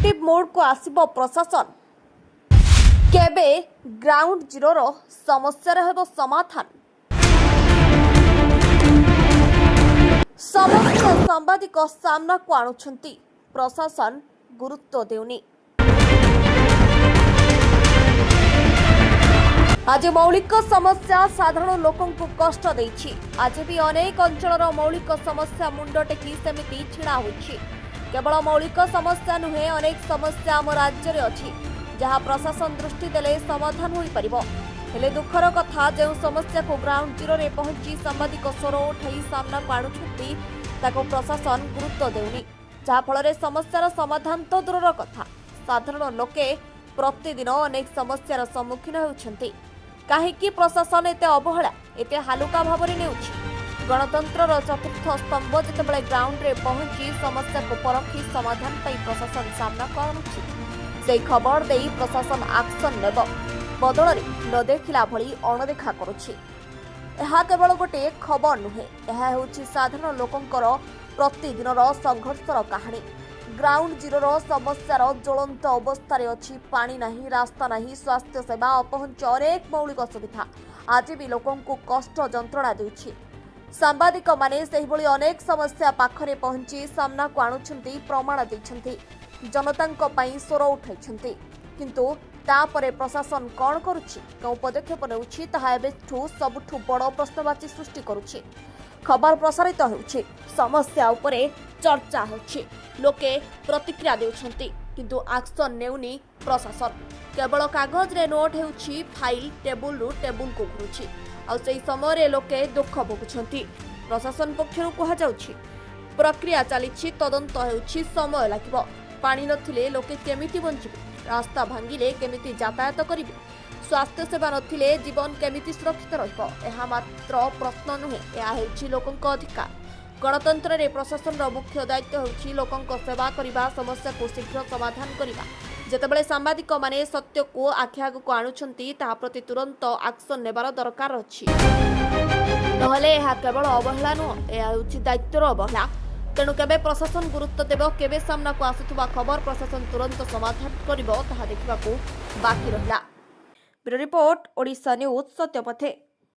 Active ମୋଡକୁ ଆସିବ ପ୍ରଶାସନ? କେବେ ଗ୍ରାଉଣ୍ଡ ଜିରୋର ସମସ୍ୟାର ହେବ ସମାଧାନ? ସମସ୍ତ ସାମ୍ବାଦିକ ସାମ୍ନାକୁ ଆଣୁଛନ୍ତି, ପ୍ରଶାସନ ଗୁରୁତ୍ୱ ଦେଉନି। ଆଜି ମୌଳିକ ସମସ୍ୟା ସାଧାରଣ ଲୋକଙ୍କୁ କଷ୍ଟ ଦେଇଛି। ଆଜି ବି ଅନେକ ଅଞ୍ଚଳର ମୌଳିକ ସମସ୍ୟା ମୁଣ୍ଡ ଟେକି ସେମିତି ଛିଡ଼ା ହୋଇଛି। କେବଳ ମୌଳିକ ସମସ୍ୟା ନୁହେଁ, ଅନେକ ସମସ୍ୟା ଆମ ରାଜ୍ୟରେ ଅଛି, ଯାହା ପ୍ରଶାସନ ଦୃଷ୍ଟି ଦେଲେ ସମାଧାନ ହୋଇପାରିବ। ହେଲେ ଦୁଃଖର କଥା, ଯେଉଁ ସମସ୍ୟାକୁ ଗ୍ରାଉଣ୍ଡ ଜିରୋରେ ପହଞ୍ଚି ସାମ୍ବାଦିକ ସ୍ୱର ଉଠାଇ ସାମ୍ନାକୁ ଆଣୁଛନ୍ତି, ତାକୁ ପ୍ରଶାସନ ଗୁରୁତ୍ୱ ଦେଉନି। ଯାହାଫଳରେ ସମସ୍ୟାର ସମାଧାନ ତ ଦୂରର କଥା, ସାଧାରଣ ଲୋକେ ପ୍ରତିଦିନ ଅନେକ ସମସ୍ୟାର ସମ୍ମୁଖୀନ ହେଉଛନ୍ତି। କାହିଁକି ପ୍ରଶାସନ ଏତେ ଅବହେଳା, ଏତେ ହାଲୁକା ଭାବରେ ନେଉଛି? ଗଣତନ୍ତ୍ରର ଚତୁର୍ଥ ସ୍ତମ୍ଭ ଯେତେବେଳେ ଗ୍ରାଉଣ୍ଡରେ ପହଞ୍ଚି ସମସ୍ୟାକୁ ପରଖି ସମାଧାନ ପାଇଁ ପ୍ରଶାସନ ସାମ୍ନାକୁ ଆଣୁଛି, ସେହି ଖବର ଦେଇ ପ୍ରଶାସନ ଆକ୍ସନ ନେବ ବଦଳରେ ନ ଦେଖିଲା ଭଳି ଅଣଦେଖା କରୁଛି। ଏହା କେବଳ ଗୋଟିଏ ଖବର ନୁହେଁ, ଏହା ହେଉଛି ସାଧାରଣ ଲୋକଙ୍କର ପ୍ରତିଦିନର ସଂଘର୍ଷର କାହାଣୀ। ଗ୍ରାଉଣ୍ଡ ଜିରୋର ସମସ୍ୟାର ଜ୍ୱଳନ୍ତ ଅବସ୍ଥାରେ ଅଛି। ପାଣି ନାହିଁ, ରାସ୍ତା ନାହିଁ, ସ୍ୱାସ୍ଥ୍ୟ ସେବା ଅପହଞ୍ଚ, ଅନେକ ମୌଳିକ ସୁବିଧା ଆଜି ବି ଲୋକଙ୍କୁ କଷ୍ଟ ଯନ୍ତ୍ରଣା ଦେଉଛି। ସାମ୍ବାଦିକମାନେ ସେହିଭଳି ଅନେକ ସମସ୍ୟା ପାଖରେ ପହଞ୍ଚି ସାମ୍ନାକୁ ଆଣୁଛନ୍ତି, ପ୍ରମାଣ ଦେଇଛନ୍ତି, ଜନତାଙ୍କ ପାଇଁ ସ୍ୱର ଉଠାଇଛନ୍ତି। କିନ୍ତୁ ତାପରେ ପ୍ରଶାସନ କ'ଣ କରୁଛି, କେଉଁ ପଦକ୍ଷେପ ନେଉଛି, ତାହା ଏବେଠୁ ସବୁଠୁ ବଡ଼ ପ୍ରଶ୍ନବାଚୀ ସୃଷ୍ଟି କରୁଛି। ଖବର ପ୍ରସାରିତ ହେଉଛି, ସମସ୍ୟା ଉପରେ ଚର୍ଚ୍ଚା ହେଉଛି, ଲୋକେ ପ୍ରତିକ୍ରିୟା ଦେଉଛନ୍ତି, କିନ୍ତୁ ଆକ୍ସନ ନେଉନି ପ୍ରଶାସନ। କେବଳ କାଗଜରେ ନୋଟ୍ ହେଉଛି, ଫାଇଲ୍ ଟେବୁଲରୁ ଟେବୁଲକୁ ଘୁରୁଛି, ଆଉ ସେହି ସମୟରେ ଲୋକେ ଦୁଃଖ ଭୋଗୁଛନ୍ତି। ପ୍ରଶାସନ ପକ୍ଷରୁ କୁହାଯାଉଛି, ପ୍ରକ୍ରିୟା ଚାଲିଛି, ତଦନ୍ତ ହେଉଛି, ସମୟ ଲାଗିବ। ପାଣି ନଥିଲେ ଲୋକେ କେମିତି ବଞ୍ଚିବେ? ରାସ୍ତା ଭାଙ୍ଗିଲେ କେମିତି ଯାତାୟାତ କରିବେ? ସ୍ୱାସ୍ଥ୍ୟସେବା ନଥିଲେ ଜୀବନ କେମିତି ସୁରକ୍ଷିତ ରହିବ? ଏହା ମାତ୍ର ପ୍ରଶ୍ନ ନୁହେଁ, ଏହା ହେଉଛି ଲୋକଙ୍କ ଅଧିକାର। ଗଣତନ୍ତ୍ରରେ ପ୍ରଶାସନର ମୁଖ୍ୟ ଦାୟିତ୍ୱ ହେଉଛି ଲୋକଙ୍କ ସେବା କରିବା, ସମସ୍ୟାକୁ ଶୀଘ୍ର ସମାଧାନ କରିବା। ଯେତେବେଳେ ସାମ୍ବାଦିକମାନେ ସତ୍ୟକୁ ଆଖି ଆଗକୁ ଆଣୁଛନ୍ତି, ତାହା ପ୍ରତି ତୁରନ୍ତ ଆକ୍ସନ ନେବାର ଦରକାର ଅଛି। ନହେଲେ ଏହା କେବଳ ଅବହେଳା ନୁହଁ, ଏହା ହେଉଛି ଦାୟିତ୍ୱର ଅବହେଳା। ତେଣୁ କେବେ ପ୍ରଶାସନ ଗୁରୁତ୍ୱ ଦେବ, କେବେ ସାମ୍ନାକୁ ଆସୁଥିବା ଖବର ପ୍ରଶାସନ ତୁରନ୍ତ ସମାଧାନ କରିବ, ତାହା ଦେଖିବାକୁ ବାକି ରହିଲା। Bureau report, Odisha news, ସତ୍ୟପଥେ।